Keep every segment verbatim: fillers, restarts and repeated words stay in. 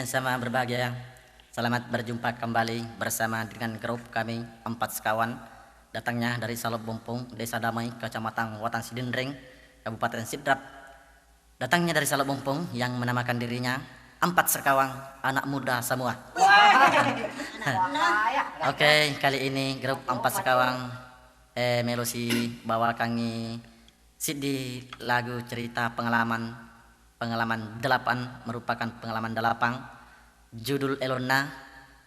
Sama berbahagia, selamat berjumpa kembali bersama dengan grup kami Empat Sekawan, datangnya dari Salo Bompong, Desa Damai, Kecamatan Watang Sidinreng, Kabupaten Sidrap. Datangnya dari Salo Bompong yang menamakan dirinya Empat Sekawan, anak muda semua. Oke, kali ini grup Empat Sekawan, eh, melosi bawakangi siddi lagu cerita pengalaman, pengalaman delapan, merupakan pengalaman delapan, judul elonna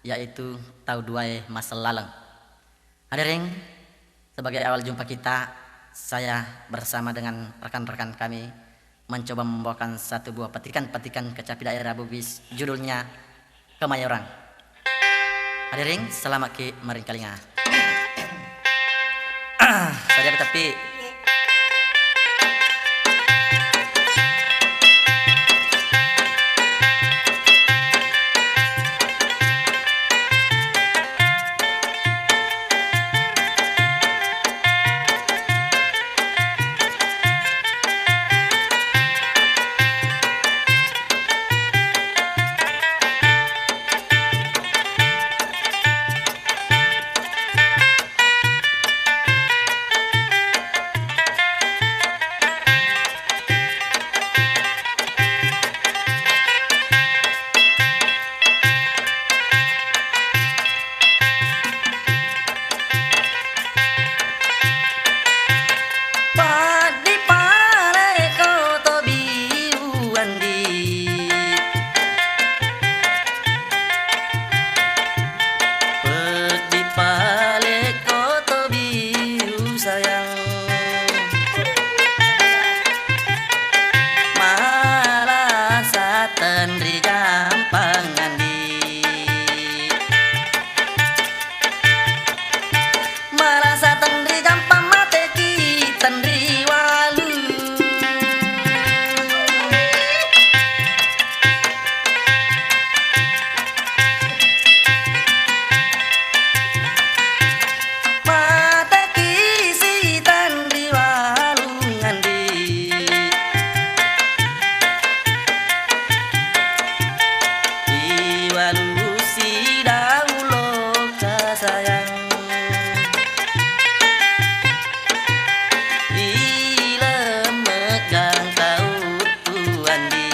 yaitu Tau Duae Masellaleng. Hadirin, sebagai awal jumpa kita, saya bersama dengan rekan-rekan kami mencoba membawakan satu buah petikan-petikan kecapi daerah Bugis, judulnya Kemayoran. Hadirin, selamat ki maringkalinga. Sadia tapi. Peddi pale ko to biu andi. Peddi pale ko to biu sayang. Malasa tenri gampang andi. Marasa tenri gampang mateki tenri walu. Mateki si tenri walu ngandi. Iwalu sidau loka sayang. Ilemegang kau tu andi.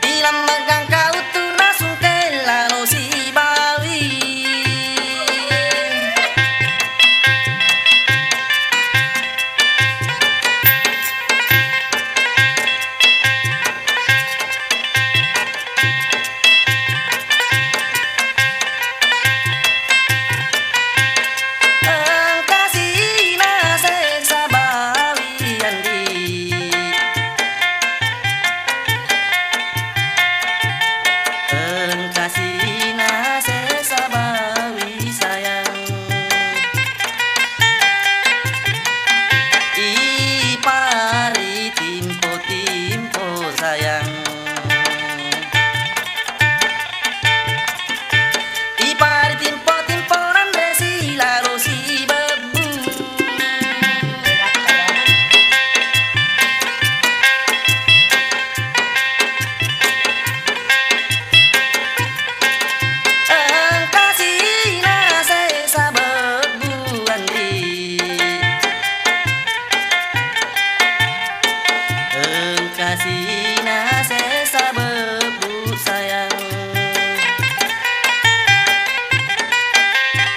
Ilemegang kau tu nasungke lalo sibawi. Engka sina sesa bawi andi. Engka sina sesa bawi sayang. Ipari timpo-timpo sayang. Ipari timpo-timpo nanre silaro sibebbu. Engka sina sesa bebbu andi. Engka sina sesa bebbu sayang.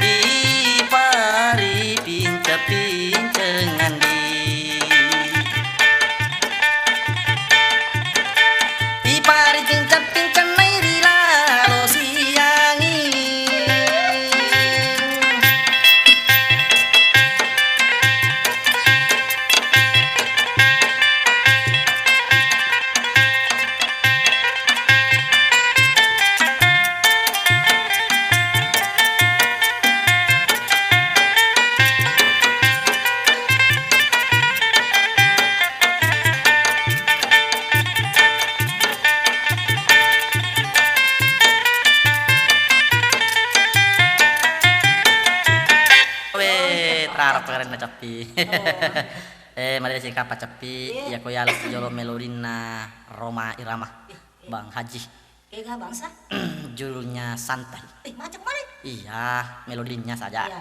Ipari pince-pince ngandi. Ipari cincang-cincang nai ri lalo siangi. Weh, terarap keren na cappi. Eh, malesi kapang ceppi, iya. Iya ko yala si jolo melodinna Rhoma Irama, eh, eh. Bang Haji. Kega bangsa? Judulnya Santai. Eh, macam mana? Iya, melodinya saja. Iya.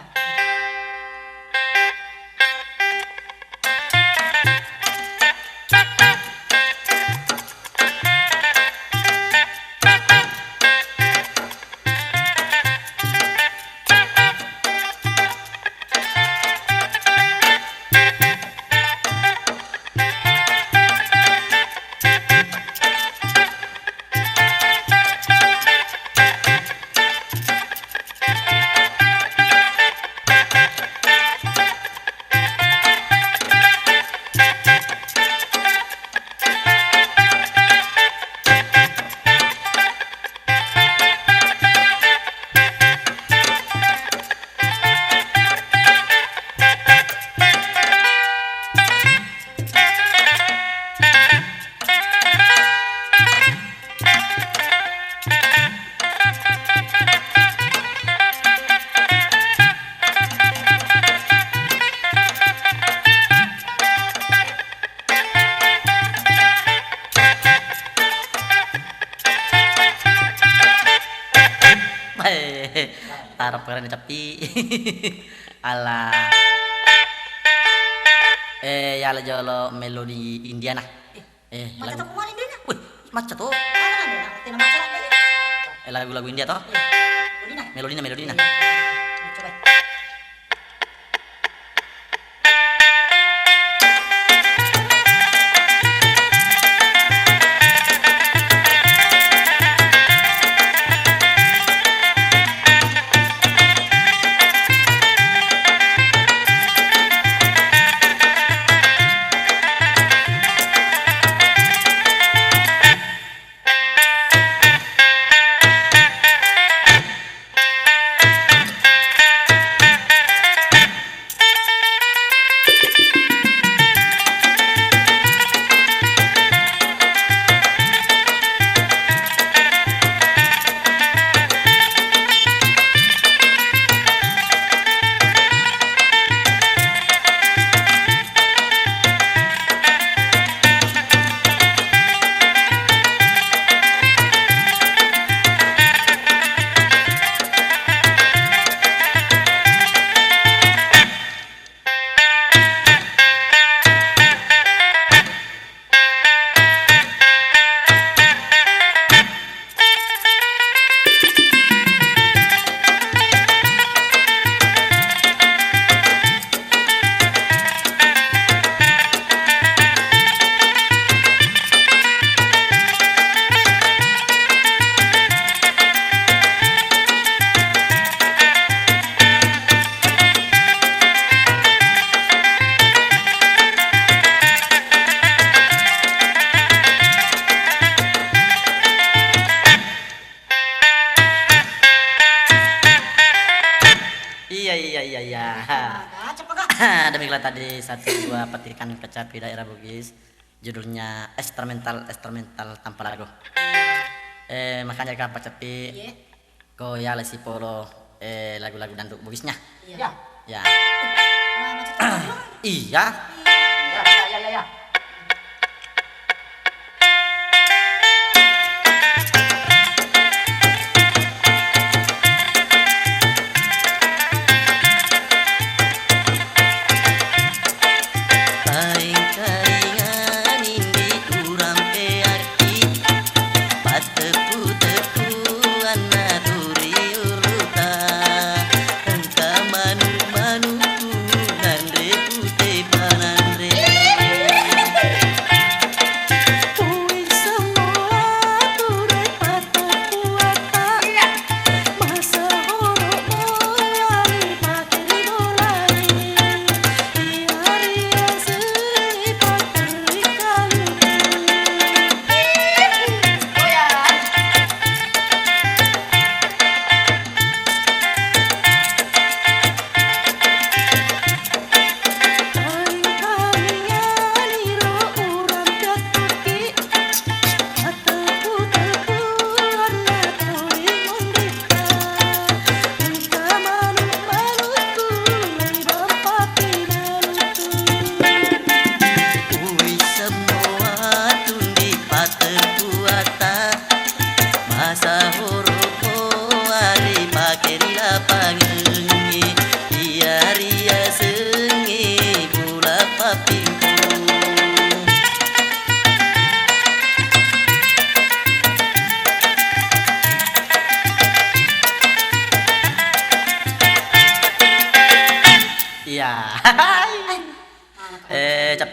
Tarap keren ceppi. Ala. Eh, yala jolo melodi Indiana. Eh, macca lagu to kumana Indiana? Wih, macca to. Apa namanya? Tena macca lagi. Eh, lagu-lagu India to? Iya. Melodina. Melodina, melodina. Iya. Coba. Iya, iya, iya, iya. Nah, baca apa, Kak? Demikianlah tadi satu buah petikan kecapi daerah Bugis, judulnya Instrumental, Instrumental Tanpa Lagu. Eh, makanya kapang ceppi, iya, ko yala si polo, eh, lagu-lagu dangdut Bugisnya. Iya. Ya. Iya. Iya, iya, iya, iya. Paingkaringaning di urang peakki, patteppu-teppuanna turi uruta, engka manu-, manukku nanre pute pananre.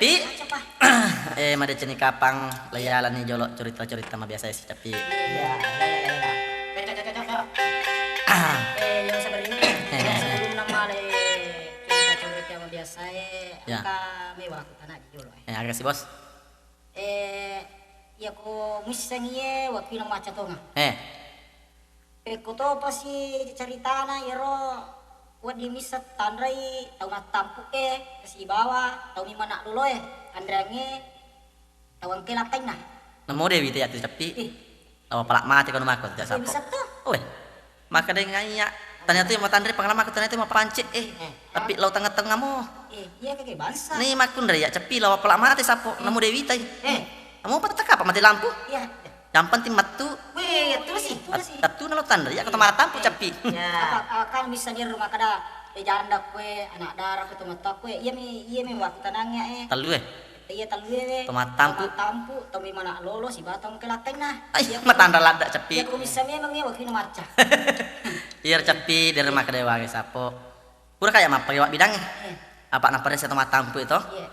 Pi, eh, madeceng ni kapang, layalani jolo cerita-cerita mabiasa si Capi. Iya, iya, iya, iya. Cocok, cocok, cocok. Eh, yang sebenarnya, eh, eh, eh, sebelum namale cerita-cerita mabiasa, eh, ya, engka mewa aku tana jolo, eh. Eh, agak sih, Bos. Eh, iya ko missengi, eh, waktu na maca tonga. Eh. Pekko topasi caritana iyaro wedding misseng tanrai tau mattampu'e sibawa tau mimmanaq loloe, anreangnge tau engkae lakkainna. Namo Dewi te yatu Cappi. Ih. Tau pala mate kono mako, tidak. Iya, sapo. Bisa to. Oe. Maka dengan iya. Ternyata yang matanre pengalaman aku ternyata mau pancet, eh. Eh. Tapi lau tengah-tengah mo. Eh, iya keke bangsa. Ni makkunre ya Cappi lau pala mate sapo. Eh. Namo Dewi tai. Eh. Namo apa tetap apa mati lampu? Iya. Yang penting mettu. Weh, iya, terus sih, terus sih. Mettu nalo tanre, iya, kota Maratampu, Cappi. Iya. Apa, ah, kan bisa di rumah kada, eh, janda kue, anak dara kue, teman kue. Iya mi, iya mi waktu tenangnya, eh. Tellu, eh? Iya, tellu, eh, weh. Tau mattampu. Tau mattampu, tau mi mana lolo, si batang ke lakeng nah. Ai, iya, matanra ladda, Cappi. Iya, aku bisa memang, iya, waktu ini maca. Iya, Cappi, di rumah kada wangi sapo. Pura kaya mappake wabbidangnge. Iya. Apa naparessa to mattampu e to? Iya.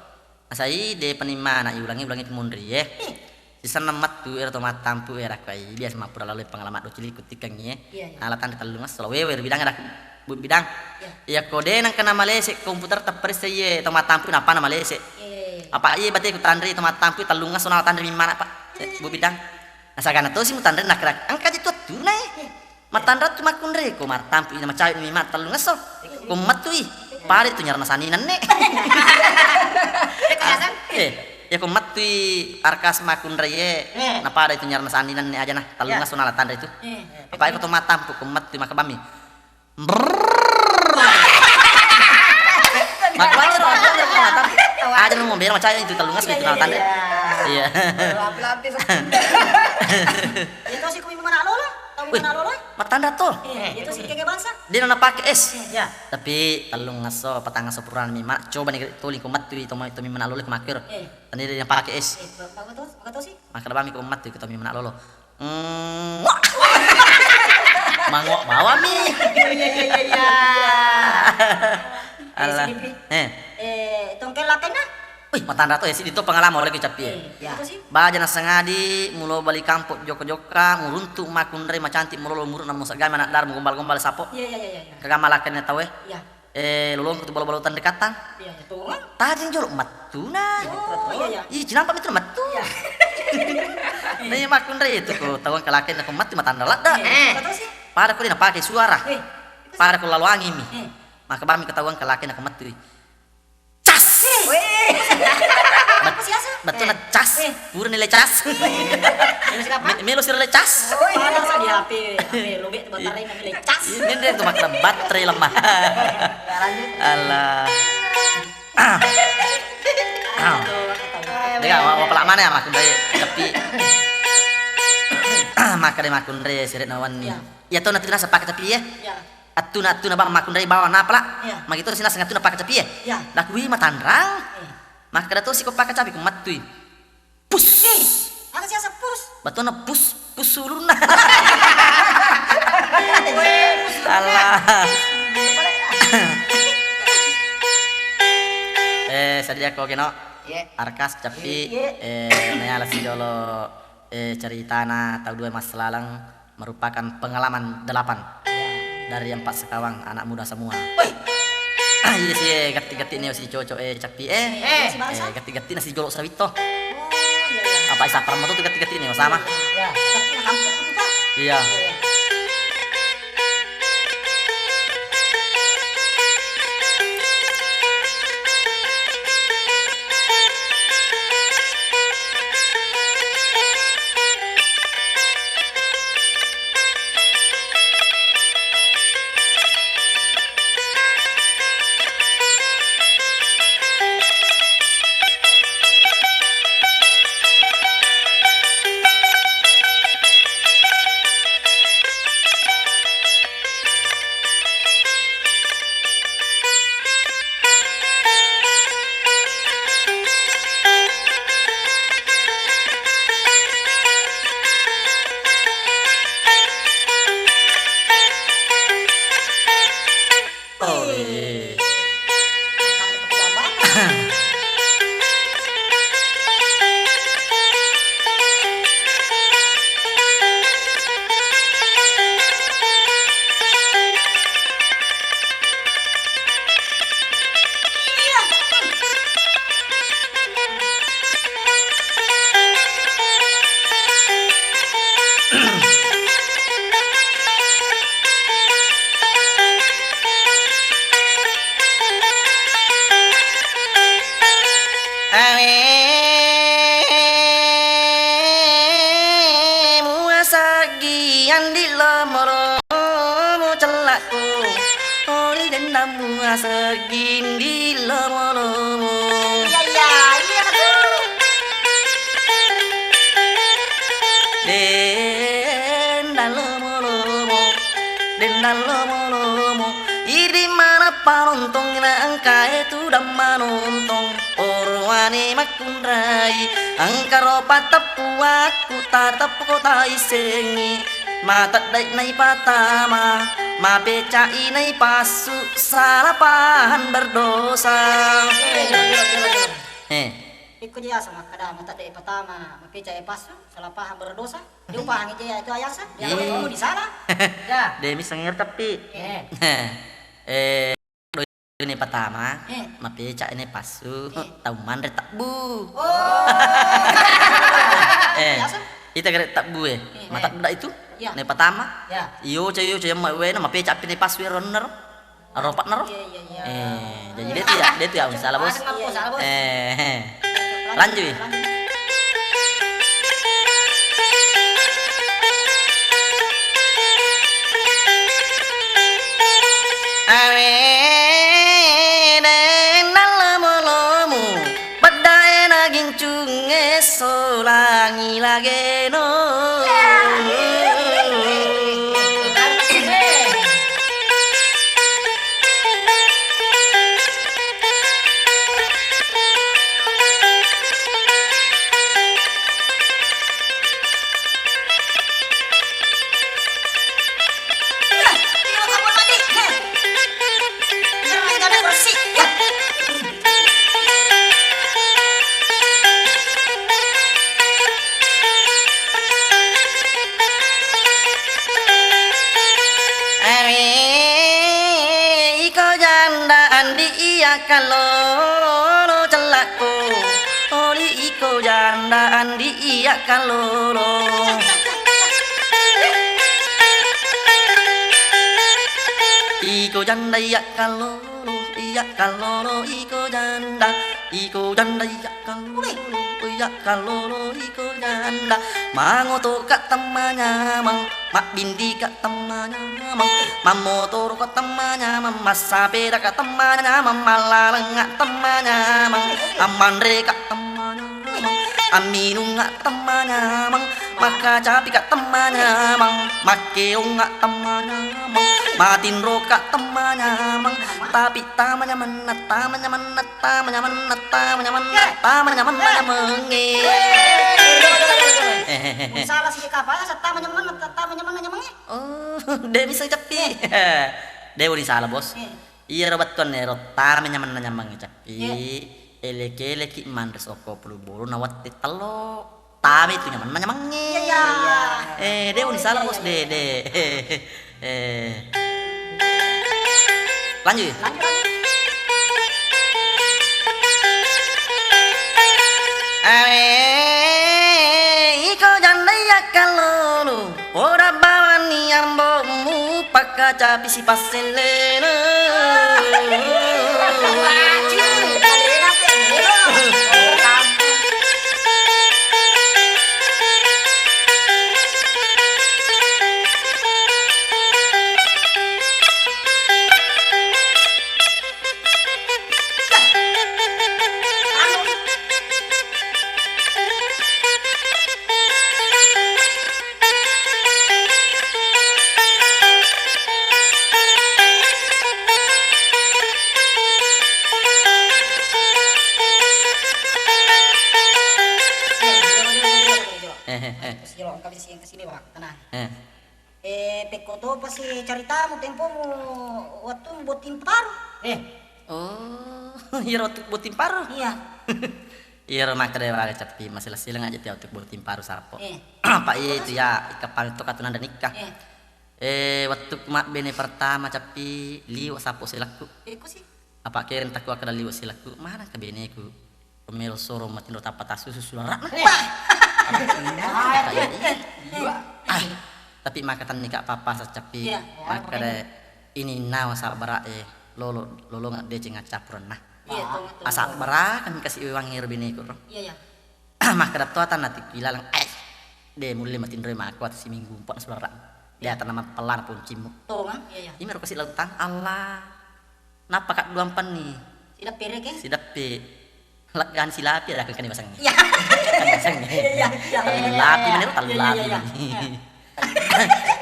Nasai de penimana iulangi, ulangi tu munri e. Iya. Sisenna mettu ero to mattampu e rakko ai biasa mappura laloi pengalaman do cili kuttikengngi e. Iya, iya. Ala tanre tellung esso wewe ri bidang rakko bu bidang. Iya. Iya ko de nengka namalese komputer tapparessa iye to mattampu napana malese. Iya, iya, iya. Apa iye bate ku tanre to mattampu tellung esso nala tanre mimmana, Pak. Iya, iya. Bu bidang. Nasagana tosi mutanre nakra engka je tu attuna e. Iya. Matanra tu makkunrai ko mattampu ina macawe mi mat tellung esso. Ko mettui, pada tu nyarana sani nenne. Eh, ya ko mettui arkas makkunrai e, eh, na pada tu nyarana sani nenne aja nah, tellung esso nala tanra itu. Eh. Apa iko to mattampu ko mettui makabammi. Brrrr. Makabammi ro, makabammi ro, mattampu. Aja mau bela macawe itu tellung esso itu nala tanra. Iya. Iya. Lapis-lapis. Itu sih kumi mana lolo? Wih, matanra to. Iya, itu sih keke bangsa. Dia nana pake es. Iya. Tapi tellung esso, patang esso purana mi mana. Coba ni tuli ko mettui to mi mana lolo ko makkero. Iya. Tadi dia pake es. Iya, bagus tuh, bagus tuh sih. Makkeda bami ko mettui ko to mi mana lolo. Mm, wah. Mangok bawa mi. Iya, iya, iya, iya, iya. Allah. Eh, tongkel latenna? Wih, matanra to ya, siddi to pengalaman oleh Cappi e. Iya. Baja nasengadi, mulo bali kampo jokka-jokka, muruntu makkunrai macantik, mulo muruq namo segala anak dar mugombal-gombal sapo. Iya, iya, iya, iya. Kagama lakkainna tau e. Iya. Eh, lolongku tu balo-balo tandekatang. Iya, iya, tuh. Tajeng jolo mettuna. Oh, iya, iya. Ih, cinampa mitu mettu. Iya. Nih makkunrai itu ko tauang kelakkainna ko mettu matanra ladda. Iya, iya. Pada ko dia napake suara. Iya. Pada ko lalo angin mi. Iya. Maka bami ko tauang kelakkainna ko mettu. Cas! Weh. Bet-, apa sih, asa? Betul na cas. Eh. Pura nilai cas. Weh. Melo sirapa? Me-, melo sirale cas. Weh. Mana sa di H P, H P lobek tu baterai na nilai cas. Ini dia tu makna baterai lemah. Ya, lanjut. Alah. Aduh, aku tahu. Dia wa-, wa pala mana ya, makkunrai, tapi maka dia makkunrai sirik nawan ni. Ya. Ya, tahu nanti nasa pakai tapi ya. Ya. Attuna, attuna bang makkunrai bawang napala. Iya. Magi to sinaseng attuna pake capi e. Iya. Nakui matanrang. Iya. Makkeda tosi ko pake capi ko mattui. Pus. Eh, aga siasa pus? Batona pus, pus ulunna. Alah. Eh, sadia ko keno. Iya. Arkas capi, iya, eh, nayala sijolo, eh, ceritana tau dua massalaleng. Merupakan pengalaman delapan dari empat sekawan anak muda semua. Woi. Iya sih, eh, gatti-gatti nih si cocok, eh, capi, eh. Eh, eh, gatti-gatti nasi jolok sawitto. Oh, iya, iya. Apa isa parmo tuh gatti-gatti nih sama? Iya, tapi kampung tuh, Pak. Iya. Iya, iya. Muasegging di lomo-lomo. Iya, iya, iya, betul. Dendang lomo-lomo, dendang lomo-lomo. Idi mana panontong na engka e tudang manontong. Orowane makkunrai, engka ro pateppuakku, tateppuko taisengi. Mateddai naipatama, mapeca'i naipassu, salah paham berdosa. Eh, jolo, jolo, jolo, jolo. Eh. Ikko je asa makkeda mateddai patama, mapeca'i passu, salah paham berdosa. Dia upahang je itu ayasa. Iya. Dia kamu di sana. Ya. De miseng tapi. Eh. Eh. Ini pertama, eh, mapeca ini passu, eh, tau manre tabbu. Oh. Eh, biasa? Ita gare tabbu e. Eh, mata eh, budak itu. Iya. Ini pertama. Iya. Iyo, cayo, cayo, ma-, wena mapeca pine passu ero nero. Aropa nero. Iya, iya, iya. Eh, jadi dia tuh ya, dia tuh ya, salah, Bos. Ada nggak, Bos? Salah, Bos. Eh, eh. Lanjut. Awe de nallomo-lomo, peddae nagincungnge solangi lageno. Awe, iko janda andi iya kallolo cellakku. Oli iko janda andi iya kallolo. Iko janda iya kallolo, iya kallolo iko janda. Iko janda iya kallolo, iya kallolo iko janda. Mangotoka temmanyameng, mabbindika temmanyameng, mammotoroka temmanyameng, massapedaka temmanyameng, mallalengnga temmanyameng, ammanreka temmanyameng, amminungnga temmanyameng, makkacapika temmanyameng, makkeongnga temmanyameng, matinroka temmanyameng, tapi tamanyamenna, tamanyamenna, tamanyamenna, tamanyamenna, tamanyamenna nyamengnge. Salah sih kapal, tamanyamenna, tamanyamenna nyamengnge. Oh, de bisa cappi. De uni salah, Bos. Iya. Iyaro bettuanna ero, tama nyamenna nyamengnge cappi. Iya. Elek-eleki manre sokko pulu bolu na wette tello. Tama itu nyamenna nyamengnge. Iya, iya. Eh, de uni salah, Bos, de, de. Eh. Lanjut. Lanjut, lanjut. Awe, iko janda iya kallolo. Poda bawani ambo'mu pakkacapi sipassellena. Eh, eh, eh. Engka bisa sini, Wak. Tenang. Eh. Eh, pekko topa si caritamu, tempomu wettu botting paru. Eh. Oh, iyaro wettu botting paru? Iya. Iyaro makkeda wale cappi, masila-silang aja tiap wettu botting paru sarappo. Eh. Apa iya itu ya, ikapang to katunanda nikah. Eh. Eh, wettu mabbene pertama cappi liwe sappo selakku. Iko sih. Apa kereng takku akkeda liwe silakku, manengka beneku. Pemelo soro matinro tappa tassusu sulara'na. Eh. Apa iya, iya. Iya. Ah, tapi maka tenni ka papa saccappi. Iya. Maka de ini nawa sabbara e lolo, lolonga deceng accappurenna. Iya, betul, betul. Asabbara kami kasih uang ngero beneku ro. Iya, iya. Maka datto atanna tikki laleng, eh, de mulle matinro mako atas siminggu empat sulara. Iya. De atanna mappellana poncimmu. Tolong, iya, iya. Ini ro kasih lautang, Allah. Nappa kadduampenni. Sideppe reke? Sideppe. Leggani silapi, ada kan wasengnge. Iya. Kan wasengnge. Iya, iya, iya, iya. Lapi menero, iya, iya, iya, iya. Iya.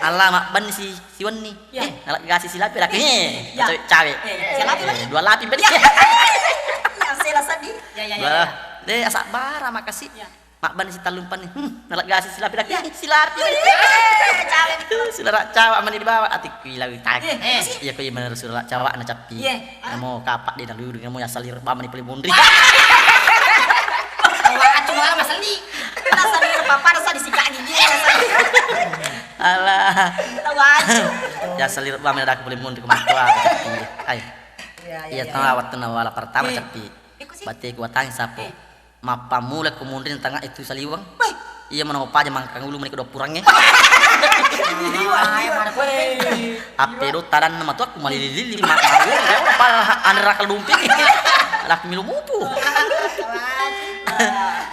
Alla mabbenni si, siwenni. Iya. Eh, naleggasi silapi, ada kan. Iya. Cawe, cawe. Eh, silapi, eh, dua lapi bani. Iya. Iya, sela seddi. Iya, iya, iya, dua, iya. Eh, asabbara makasi. Iya. Mabbenni sitallumpenni. Hmm, naleggasi silapi, ada kan. Iya. Silapi. Iya, cawe. Silara cawa mani dibawa, atikku ilau tak. Eh, eh. Iya, ko iya menero sura cawa na cappi. Iya. Namo kapak de naluru, namo yasali rebba mani pole munri. Wah, cuma masalli. Rasa di papa, rasa di sikat gigi, rasa. Alah. Tahu aja. Yasali rebba mani ada aku pole munri ke matua, cappi. Ai. Iya, iya, iya, tau iya. Waktu nawala pertama, iya, cappi. Iko sih. Bate kuatangi sapo. Eh. Mappammula ko munri tengah itu saliweng. Weh. Iya, manawa paja mangkang ulu mani kedua purangnge. Ape do tadanna matu aku malili-lili, ma-, mawur, ya, pala anra kalumpi. Lah milu mupu.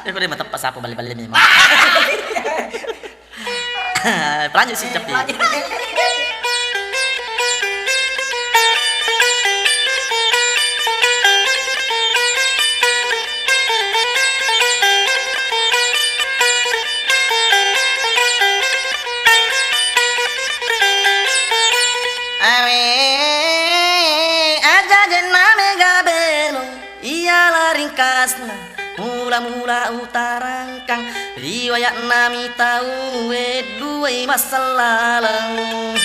Ya, ko de mateppa sapa bale-bale memang. Pelanjut si Cepi. Awe, aja jenna mega belo. Iyalah ringkasna, mula-mula utarangkang, riwayatna mi tau weddue massallaleng.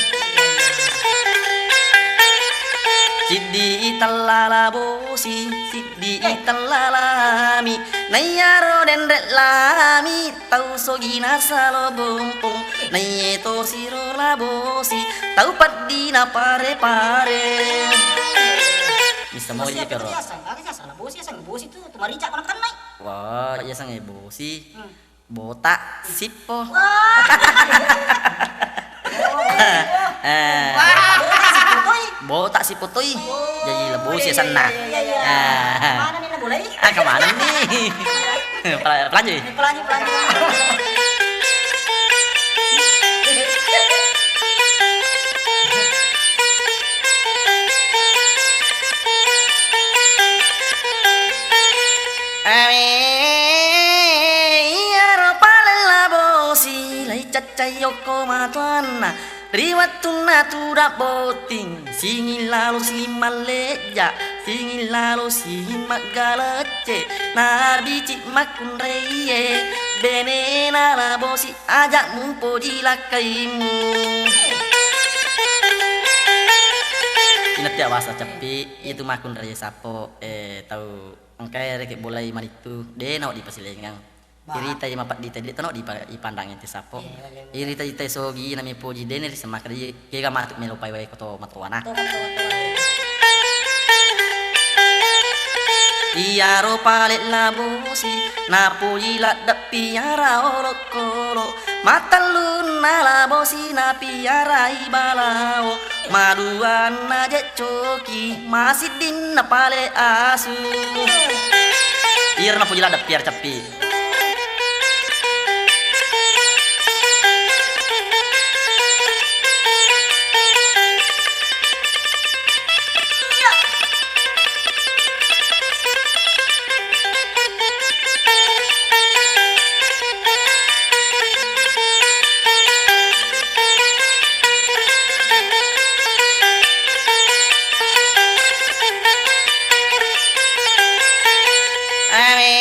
Siddi itellala bosi, siddi itellala mi, naiyaro denre lami, tau sogina salo bompong, naiye to siro labosi, tau peddina pare-pare. Misa moji kero. Bosi apa tu biasa? Aga biasa? Labosi, asal bosi tu, tu marica kono tennai. Wah, iya sange bosi. Hmm. Botak sippo. Wah. Eh. Wah, botak sippo toi. Botak sippo toi. Oh, jadi labosi iya, iya, senna. Iya, iya, iya. Ah. Mana ni? Boleh? Ah, kemana ni? Pela-, pelanjut. Pelanjut, pelanjut. Awe, iyaro palella bosi, lai caccai okko matuanna. Ri wettunna tudang botting, singing lalo singing mallejja, singing lalo singing maggalecce, nabicik makkunraie, benena labosi aja mupoji lakkaimu. Inattia wasa Ceppi, itu makkunraie sappo, eh, tau engkae reke bolai manittu, de nawedding pasilengang. Iritai mapeddita, de' tano dipa-, ipandang ente sappo. Iya, iya, iya. Irita-itai sogi nami poji, dene ri semaka di kega matu melo pai wae koto matowana. Betul, betul, betul. Iyaro pale labosi, napoji ladde piara olokolo. Matellunna labosi napiarai balao. Maduanna je coki, masiddinna pale asu. Iyaro napoji ladde piara Ceppi. Awe,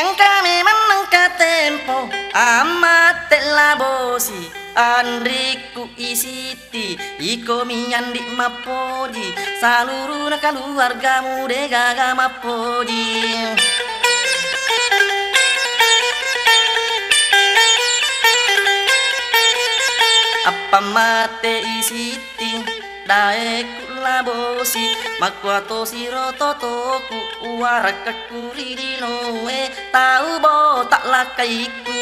engka memang nengka tempo, ammatte labosi, anrikku isi Ti, iko mi andi mappoji, saluruna kaluargamu degaga mappoji. Appammate i Sitti, daeku labosi, makkuato siro totoku, uwarakka Ri linoe tau botak lakkaiku.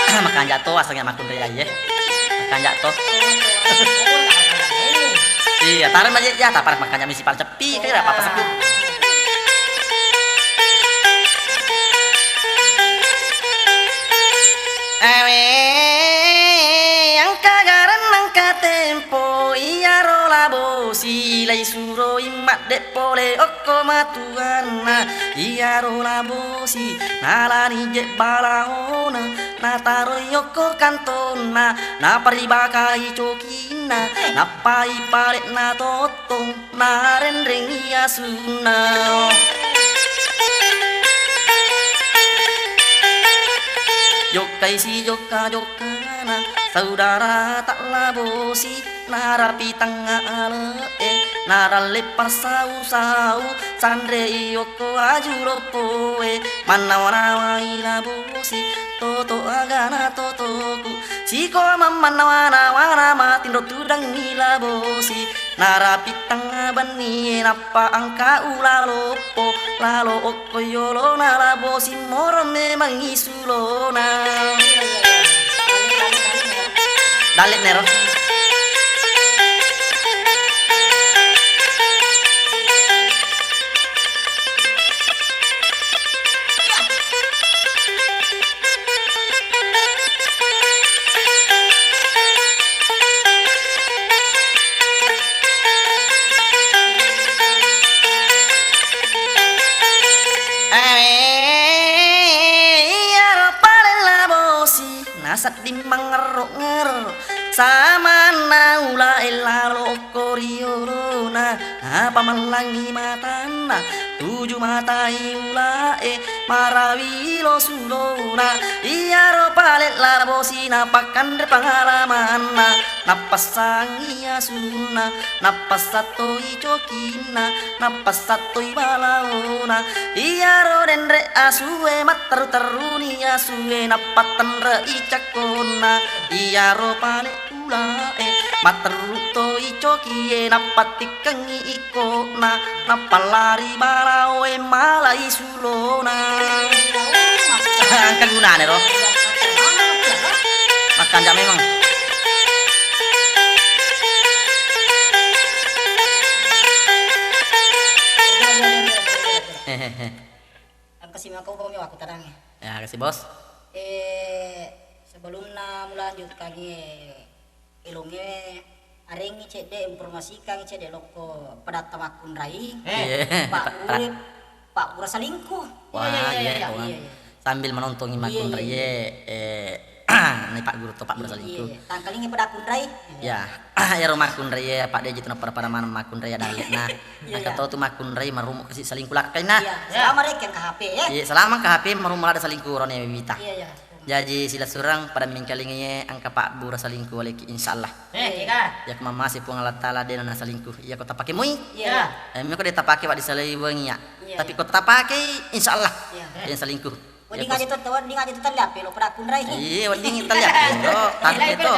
Ah, makanja to asengnge makkunrai e. Makanja to. Iya, tareng maje ya, tapar makanja misi pal Ceppi, kira apa-apa sepu. Awe, engka garang nengka tempo. Silai suroi madde pole okko matuanna, iyaro labosi nalani je balaona, nataroi okko kantonna, naparibakai cokinna, nappai pale'na tottong, narenrengi asunna. Jokkai si jokka-jokkana, saudara tak labosi, narapi tengnga ale'e, naralle passau-sau, sanrei okko aju loppoe, mannawa-nawai labosi, toto agana totoku, siko mammannawa-nawana matinro tudangngi labosi, narapi tengnga bennie, nappa engka ula loppo, lalo okko yolona labosi, moro memang isu Lona. Dalle nero. Awe, iyaro pale labosi, nasedding mangerro-ngerro, samanna ulae lalo okko ri olona, napamellangi matanna, tuju matai ulae, marawi lo sulona, iyaro pale labosi, napakkanre pangalamanna, nappassangi asunna, Nappassattoi cokinna, nappassattoi balaona. Iyaro denre asue, matteru-teruni asue, nappattenrei cakkonna. Iyaro pale ulae, matteru toi cokie, nappattikkengi ikkona, nappallari balaoe, malai sulona. Engka gunane ro. Makkanja memang. Hehehe. Engka si mako mi wakku tadangnge. Ya, kasih bos. Eh, sebelumna mulanjutkangngi elongnge, arengngi cedde, informasikangngi cedde lokko padatta makkunrai. Eh. Iya. Pak Pura, Pak Pura selingkuh. Wah, iya, iya, iya, iya, iya, iya. Sambil menontongi makkunrai, iya, eh, ni Pak Guru to Pak Pura selingkuh. Iya, iya. Tangkalingi pada kunrai. Iya. Ero makkunrai, Pak, de' ji tu napada-pada maneng makkunrai ada alena. Iya, iya. Engka to tu makkunrai marummu kasi selingkuh lakkainna. Iya, selama rekeng engka H P, ya. Iya, selama engka H P marummu lada selingkuh rone wita. Iya, iya. Jaji silessureng pada mingkalingi engka Pak Bura selingkuh waleki, insyaallah. Eh, iya. Iya, ku mamase Puang Allah Taala de' na selingkuh. Iya, ko tapake mui. Iya. Eh, miko de' tapake, Pak, disalai wengi ya. Iya, iya. Tapi ko tapake, insyaallah. Iya. De' selingkuh. Wedding aja tu, wedding aja tu talliappe lo pada kunrai. Iya, wedding talliappe lo. Tapi itu.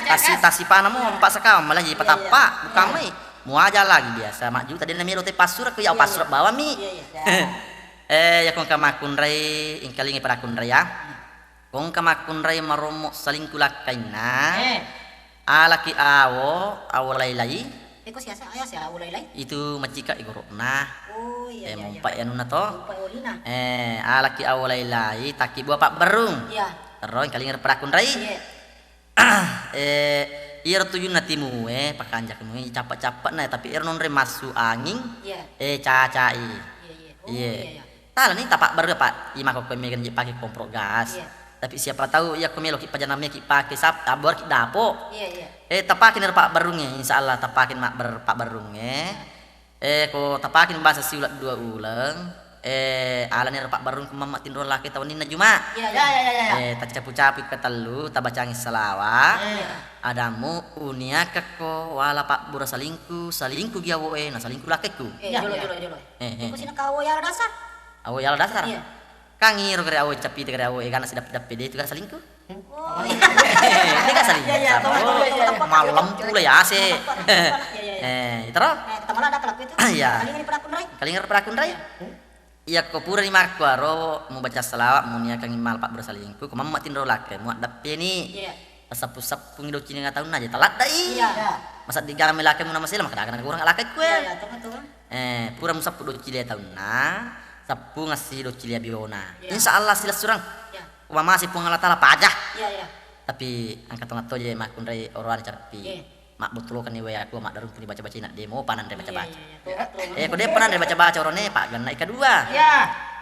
Tasi, tasi panamo empat sekawan malah jadi patappa, bukan mai. Muaja lagi biasa, mak juta de' na melo te passura, ku ya passura bawang mi. Iya, iya. Eh, ya ko engka makkunrai, ingkalingi pada kunrai ya. Ko engka makkunrai marommo selingkuh lakkainna. Eh. Alaki awo, awo lai-lai. Eko siasa, ayo siasa awo lai-lai. Itu macika i goro'na. Oh, iya, iya, iya. Eh, mompa i anunna to. Mompa i olina. Eh, alaki awo lai-lai, takki bua pabberrung. Iya. Terro engkalinga pada kunrai. Iya. Eh, iyaro tujunna timue, pakanjak mui, cappa-cappa na, tapi ero nonre massu anging, iya, eh, cacai. Iya, iya. Oh, iya, iya. Talani tapabbaru, Pak, imako ko mega je pake kompor gas. Iya. Tapi siapa tahu iya ko meloki pajanameki pake sap-, abborki dapo. Iya, iya. Eh, tapake ni pabbarungnge, insya Allah tapake mabber-, pabbarungnge. Eh, ko tapake basa siuleng dua uleng, eh, alani ro pabbarung ko mamma tinro lake tawenninna Juma. Iya, iya, iya, iya, iya. Eh, tacapu-capu katellu, tabacangi salawa. Iya. Adamu uniakekko wala pabbura salingku, salingku gi awoe, na salingku lakekku. Eh, iya, jolo, iya, jolo, jolo. Eh, eh. Iko sina kawo yala dasar. Awo yala dasar. Iya. Kang iro gare awo capite gare awo egana sidappe-dappe de itu kan salingku. Oh, iya. Ini kan salingku. Iya, iya, tahu, tahu, tahu, tahu. Malam pula ya ase. Iya, iya, iya. Eh, itu ro. Eh, kita malah ada pelaku itu. Iya. Kalinga ni pelaku rai. Kalinga pelaku rai. Iya. Iya, ko pura ni makkuaro mubaca salawat, muniakangi mal pabbura salingku, ko mamma tinro lake, muaddappe ni. Iya. Tasappu-sappungi doccine taunna aja taladdai. Iya. Masa digame lake muna masela, maka daga kurang lake kue. Iya, iya, betul, betul. Eh, pura musappu doccile taunna, sappungassi doccile biona. Iya. Insya Allah silessureng. Iya. Umamase Puang Allah Taala paja. Iya, iya. Tapi engka tongatto je makkunrai oroane cappi. Iya. Mabbottolokenni wae atu, maddarungkuni baca-baca, ina demo pa nanre baca-baca. Iya, iya, iya. Eh, ko de'pa nanre baca-baca orone, paggenna ikka dua. Iya.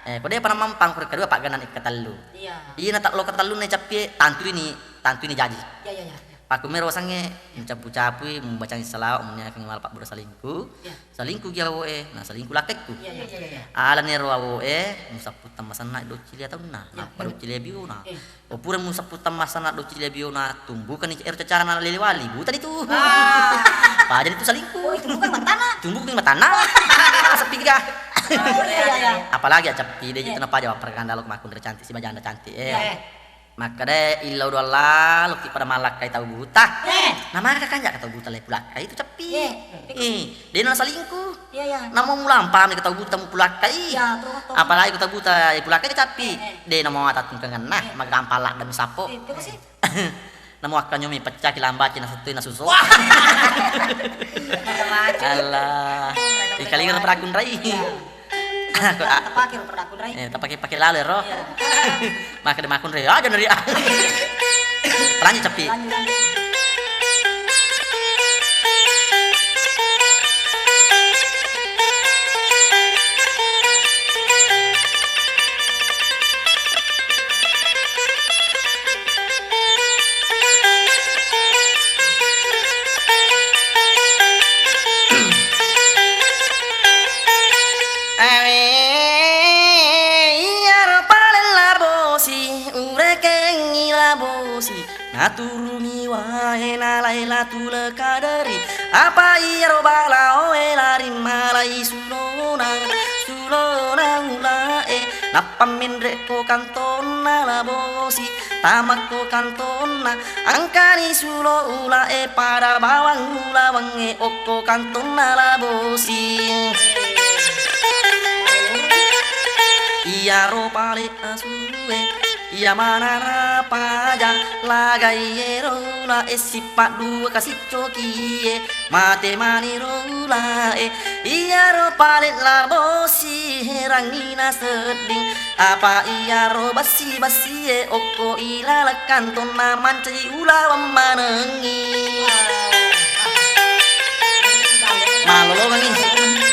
Eh, ko de'pa namampang ko ikka dua, paggenna ikka tellu. Iya. Ina tak lo ketellunna cappie, tantuini, tantuini jaji. Iya, iya, iya, iya. Pakkumero wasengnge, mucapu-capui, mubacangi salawat, muniakengngi mala pabbura salingku. Iya. Salingku gi awoe, na salingku lakkaikku. Iya, iya, iya, iya. Alani ero awoe, musappu tammasenna doccili ataunna, iya, nappa doccili biona. Iya. Ko pura musappu tammasenna doccili biona, tumbukanni ero cacana lele wali, butani tu. Ah. Pajani tu salingku. Oh, itu bukan matana. Tumbukanni matana. Sepi ga. Oh, iya, iya, iya. Apalagi acappi, de, iya, itu napaja wapparaganda lo makkunrai cantik, si bajanda cantik, eh. Iya. Makkeda, "Illau doang laloki pada mallakkai tau buta." Eh. Namaka kanja ka tau buta le pulakkai itu cappi. Iya. Eh, de na salingku. Iya, iya. Namo mulampami ka tau buta mupulakkai. Iya, betul, betul. Apalagi ka tau buta, eh, pulakkai cappi. Eh, eh. De namo atattungkengenna, eh, magampang ladde mi sappo. Eh, itu sih. Namo akkanyomi peccaki lambaci na settui na susu. Wah. Macam-macam. Allah. Ikalinga na perakkunrai. Iya. Aku, a- Tapake ro padaku, Rai. Eh, tapake-pake lalo ero. Iya. Maka de makkunrai, aja neri. Lanjut, Cappi. Lanjut, lanjut. Awe, iyaro paleng labosi, urekengngi labosi, naturumi wae nalai latu le kaderi. Apa iyaro balaoe lari malai sulona, sulona ulae, nappa menre ko kantonna labosi, tamakko kantonna, angkani sulo ulae pada bawang ulawengnge okko kantonna labosi. Iyaro pale asue, iya manana paja, lagai ero ulae sippa dua kasi cokie, mate maniro ulae, iyaro pale labosi herangngi nasedding, apa iyaro bassi-bassie okko ilaleng kantonna mancaji ulaweng manengngi. Malolongengngi.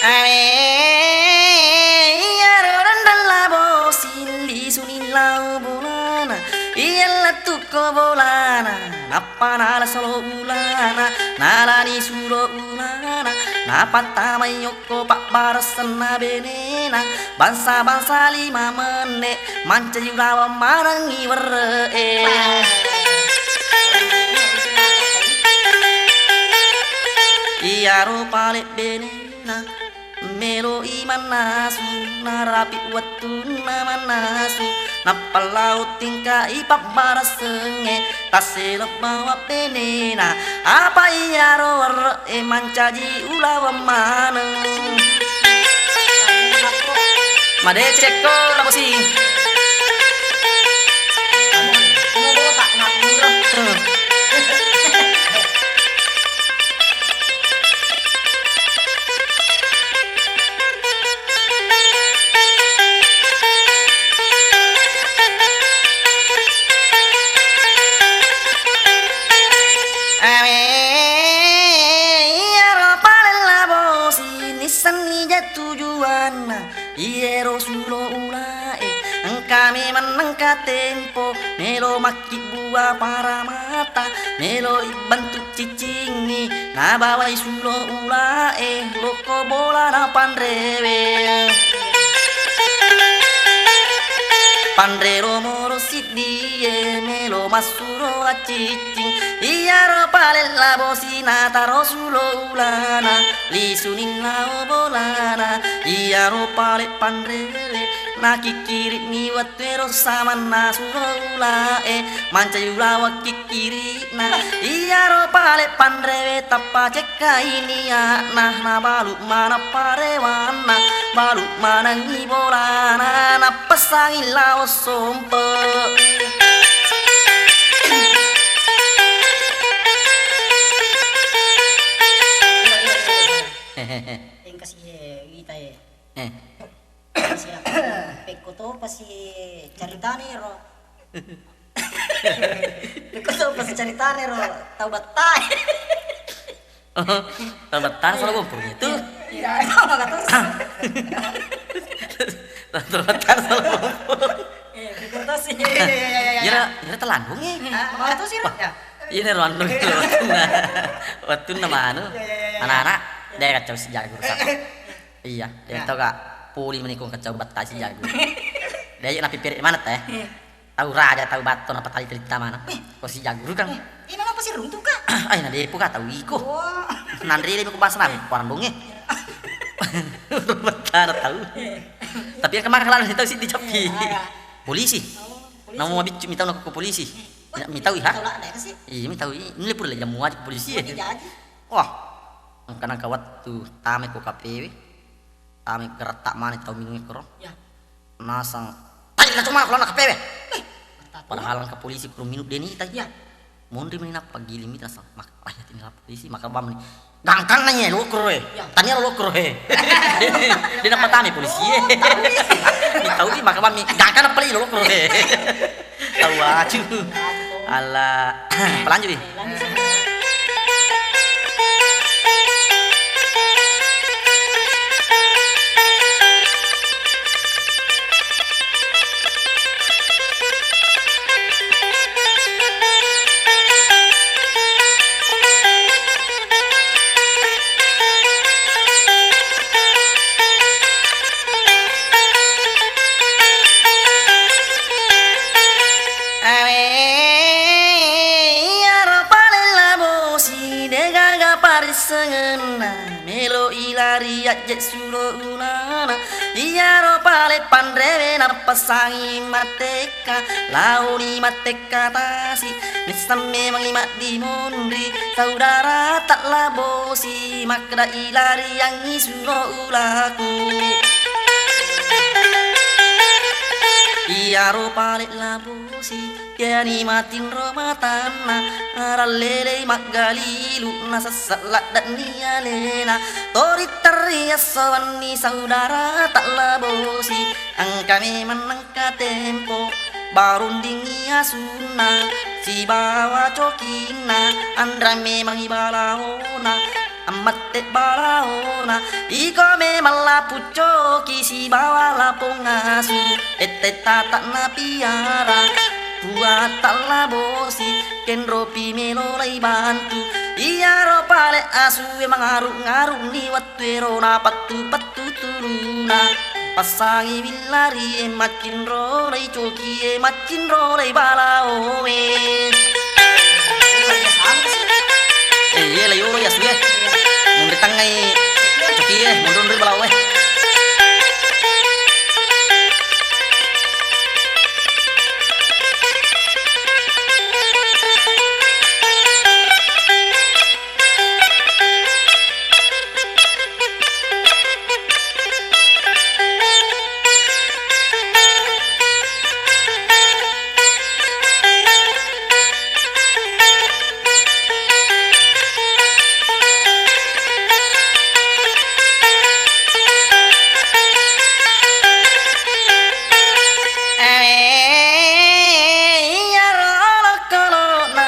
Awe, iyaro renreng labosi lisuni lao bolana, iya lettukko bolana, nappa nala solo ulana, nalani sulo ulana, napattamai okko pabbaressanna benena, bangsa-bangsa lima menne, mancaji ulaweng manengngi werre'e. Iyaro pale benena, meloi mannasu, narapi wettunna mannasu, nappa lao tingkai pabbaressengnge, tasseleng bawa benena, apa iyaro werre'e mancaji ulaweng maneng. Madecekko labosi. Awe, iyaro paleng labosi, nissenni ja tujuanna, iyero sulo ulae, engka memeng nengka tempo, melo makkibbua paramata, melo ibbentuk ciccingngi, nabawai sulo ulae, lokko bolana panrewe. Panre romoro siddie, melo massuro acciccing, Iyaro pale' labosi nataro sulo ulana, lisuning lao bolana. Iyaro pale' panrewe nakikkiri'ni wettuero samanna sulo ulae, mancaji ula wakkikiri'na. Iyaro pale' panrewe tappa cekkai nia'na, nabalu' maneng parewanna, balu' manengngi bolana, nappessangi lao sompe'. Engka si e, wita e. Eh. Siap. Pekko topa si caritana ero. Pekko topa si caritana ero tau Battae. Oh, tau Battae sala Bompor itu. Iya, iya, maka terus. Tau Battae sala Bompor. Eh, pikir tosi. Iya, iya, iya, iya, iya. Iyaro, iyaro telandung e. Ah, maka tosi, Ro. Wah, ya. Iya, iyaro anu, wettunna, wettunna manu. Iya, iya, iya, iya. Anak-anak, de' kacau si jago rusak. Iya, de' tau ka poli mani ko kacau Battae si jago. De' napipiri mana teh? Iya. Tau raja, tau batto, napatali telita mana? Wih. Ko si jago kan? Eh, ini apa sih runtuh, Kak? Ai, na depo ka tau iko. Wah. Nanre de' ko bahasa na, warung donge. Battae tau. Iya. Tapi yang kemarin kalau tau si dicapi. Iya, iya. Polisi. Oh, polisi. Namu mabiccu mitau nako polisi. Wah, mitau iha? Tolak deh sih. Iya, mitau i. Ini pura le jamu aja polisi. Oh, ya. Dijaji. Wah, engka nangka wettu tame ko K P W, tame geratta mani tau minung e koro. Ya. Nasang, tai na cuma kalau na K P W. Eh, padahal engka polisi koro minung deni tai. Ya. Monri mani nappa giling mi nasang, mak-, ayat ini polisi, maka bam ni. Gangkanna ye, lokro e. Ya. Tania lokro e. De' nappa tame polisi e. Oh, tau i. Tau i, maka bam ni. Gangkanna pali lokro e. Tau acu. Ala, pelanjut i. Awe, iyaro pale' labosi de' gaga parissengenna, melo' i lari ajje' sulo ulana. Iyaro pale' panrewe napassangi mattekka, laoni mattekka tasi. Nisseng memangi maddimonri, saudara ta' labosi, makkeda i lariangngi sulo ulaku. Iyaro pale' labosi, kiani matinro matanna, narallelei maggalilu, nasesse' ladde'ni alena. Tori terri esso wenni saudara ta' labosi, engka memang nengka tempo, barundingi asunna, sibawa cokinna, anrang memangi balaona. Ammette balaona, iko memang lapuccoki sibawa lapong asu, tette tata napiara, puatta labosi, kenropi melo laibantu. Iyaro pale' asu e mangaru-ngaruni wettuero napettu-pettu tuluna. Passangi willari e maccinrolai coki e, maccinrolai balao e. Eh, iye, la yolo ya suye. Munri tangngai coki e, munri balao e. Iyaro olokolo'na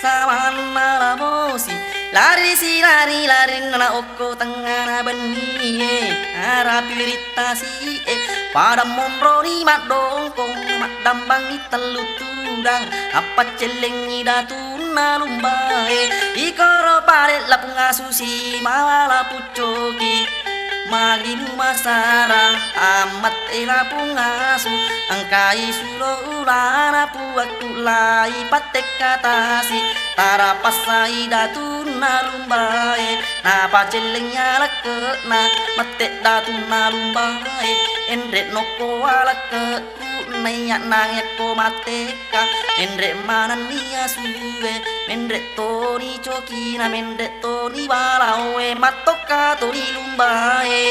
samanna labosi, lari silari-larinna okko tengngana bennie, arapi wiring tasi'e, pada monroni maddongkong, maddambangi tellu tudang, appaccellengi datunna lumbae, ikoro pale' lapung asu sibawa lapuc coki, Magi mumasara, ammatte lapung asu, engkai sulo ulana puakku lai pattekka tasi, tarapassai datunna lumbae, napacelleng alekke'na, mette datunna lumbae, enre nokko alekke'ku, naiya nangekko mattekka, enre manenni asue, menre toni cokina, menre toni balaoe, mattokka toni lumbae.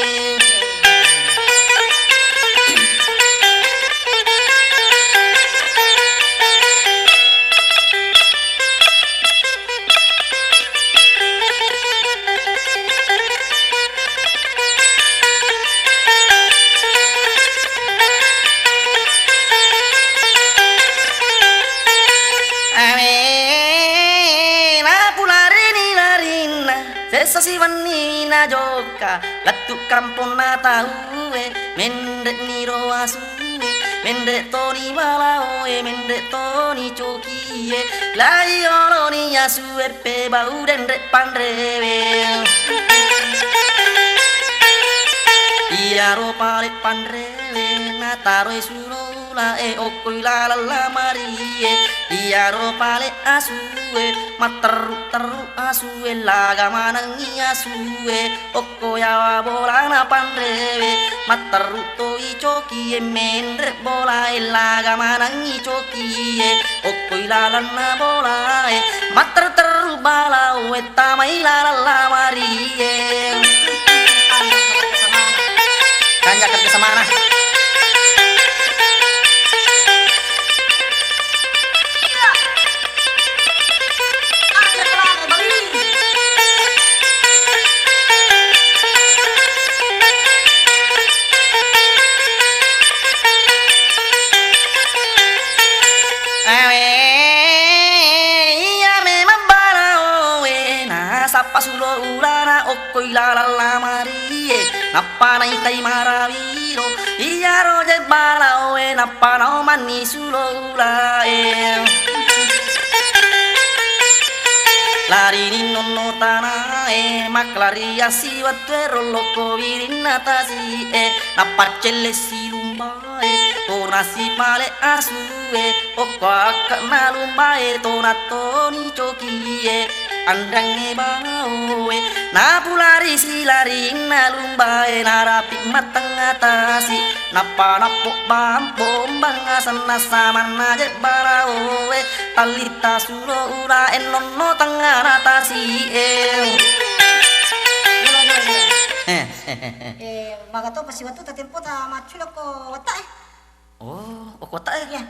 Awe, napularini larinna, sessa siwenni najokka, lettu kamponna tauwe, menre'ni ro asue, menre toni balaoe, menre toni cokie, lai oloni asue pebau denre panrewe. Iyaro pale panrewe, nataroi sulo ulae, okkoi laleng lamarie, iyaro pale asue, matterru-terru asue, laga manengngi asue, okko yawa bolana panrewe, matterru toi cokie, menre bolae, laga manengngi cokie, okkoi lalenna bolae, matterru-terru balaoe, tamai laleng lamarie. Kanja kerja samana. Awe, iya memang balaoe, nasappa sulo ulana okkoi laleng lamarie, nappa naitai marawiro, iyaro je balaoe, nappa naomanni sulo ulae. Larini nonno tanae, makkelari assiwettuero lokko wirinna tasi'e, nappaccelle silumbae, tona sipale asue, okko akke'na lumbae, tona toni cokie, anrangnge baoe, napulari silarinna lumbae, narapi mattengnga tasi, nappa nappo bampo bombang asenna samanna je balaoe, tallitta sulo ulae nonno tengngana tasi'e. Eh, maga to pasiwettu ta tempo ta maccule ko watta'e? Oh, okko watta'e? Iya.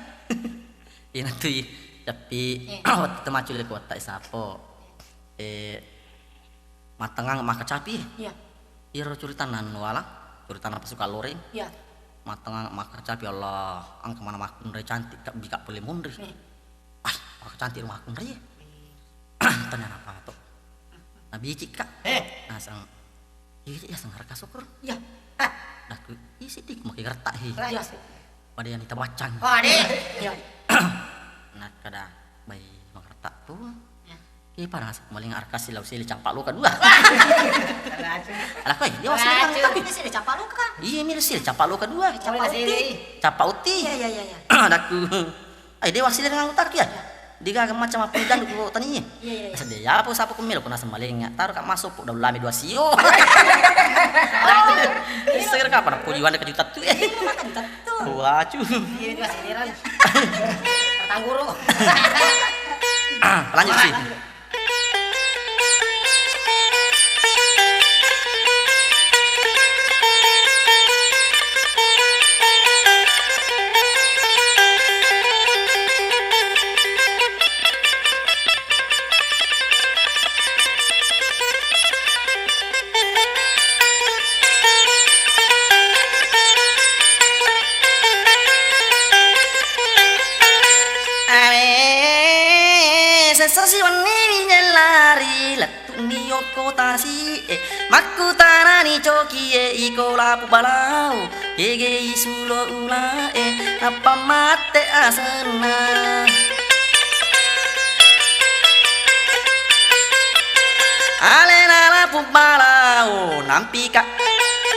Ina tui, tapi eh, wettu ta maccule ko watta'e sapo. Eh, mattengngang makkacapi. Iya. Iyaro curitanna anu wala, curitanna pasukan loreng. Iya. Mattengngang makkacapi, Allah, engka mana makkunrai cantik, Kak, bika pole monri. Eh. Ah, makkacantik makkunrai. Eh. Tanya apa to? Nabicik, Kak. Eh. Nasang, iya, iya, sang harga syukur. Iya. Ah. Dah ku isi di makai gertak hi. Iya. Pada yang kita bacang. Oh, ade. Iya. Nakkeda, bai, makerta tu. Iya, pada nasab maling arkasi lau sili capa luka dua. Ala koi, dia wasili kan tapi. Sili capa luka. Iya, mira sili capa luka dua. Capa uti. Capa uti. Iya, iya, iya, iya. Adaku. Ai, dia wasili dengan utak ya. Digaga macam apa dan ku tani. Iya, iya, iya. Sedih ya, apa sapa ku melo ku nasab maling. Taruh kak masuk, daun lami dua sio. Seger kapan puji wanda kejutan tu. Iya, makan juta. Tuh. Wah, cu. Iya, itu masih giliran. Tangguru. Lanjut sih. Awe, sessa siwenni wijellari lettu'ni yokko tasi'e, makkutanani cokie iko lapu balau. Kegei sulo ulae, nappa mate asenna. Alena lapu balao, nampika.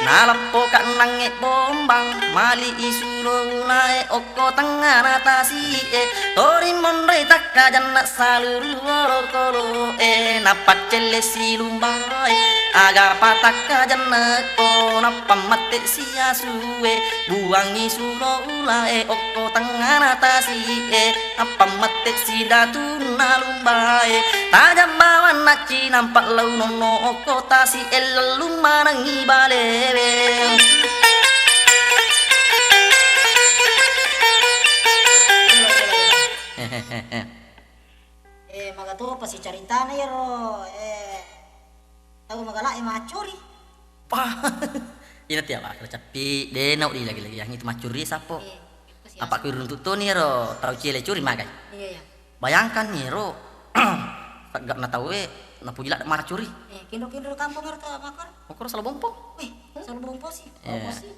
Naleppoka nangnge bombang, mali isulo ulae okko tengngana tasi'e. Tori monroi takkajanna saluru olokolo'e, nappaccelle silumbae. Aga patakkajanna ko nappa mette siasue, buangi sulo ulae okko tengngana tasi'e. Nappa mette sidatunna lumbae, tajang bawanna cinampa lao nonno okko tasi'e, lellung manengngi balewe. Eh, magatopa sicaritana iyaro, eh, tau magala e maccuri. Pah. Ina tiap makkeda cappi, de nau dilagi-lagi yang itu maccuri sappo. Iya, itu sih. Apa asal kuiruntu toni ero tau cile curi magai. Iya, iya. Bayangkan ni ero, seggana tau e, napuji ladde maccuri. Eh, kinro-kinro kampung ero tau makkoro. Makkoro salo bompo. Wih, salo bompo sih. Iya. Bompo sih.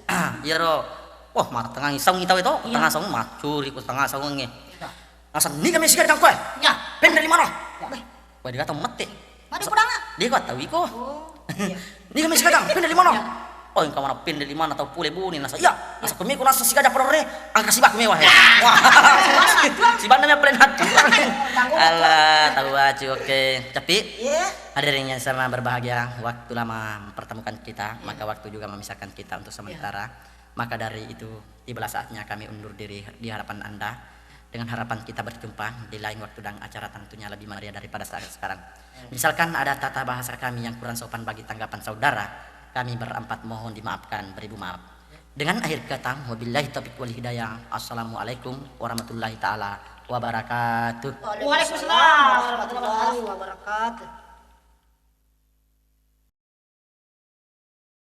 Iyaro, wah, mara tengah saung tau itu, iya, tengah saung maccuri, ku tengah saung e. Iya. Naseng, "Niga mesiga di kangkoe?" Ya. "Penre limana?" Ya. Wah, dia kata mette. Mari pudangnga. Dia kata wiko. Oh, iya. "Niga mesiga jang? Penre limana?" Ya. Oh, engka mana penre limana tau pole buni nasa. Iya. Ya. Nasa kumi ku nasa siga jang pole re. Angka sibaku mewa he. Ya. Wah. Sibanna me pole natu. Alah, tahu aja, oke. Tapi, iya, hadirin yang sama berbahagia, waktu lama mempertemukan kita, iya, maka waktu juga memisahkan kita untuk, iya, sementara. Maka dari itu, tibalah saatnya kami undur diri di hadapan Anda, dengan harapan kita berjumpa di lain waktu dan acara, tentunya lebih meriah daripada saat sekarang. Misalkan ada tata bahasa kami yang kurang sopan bagi tanggapan saudara, kami berempat mohon dimaafkan beribu maaf. Dengan akhir kata, wabillahi taufiq wal hidayah. Assalamualaikum warahmatullahi taala wabarakatuh. Waalaikumsalam warahmatullahi wabarakatuh.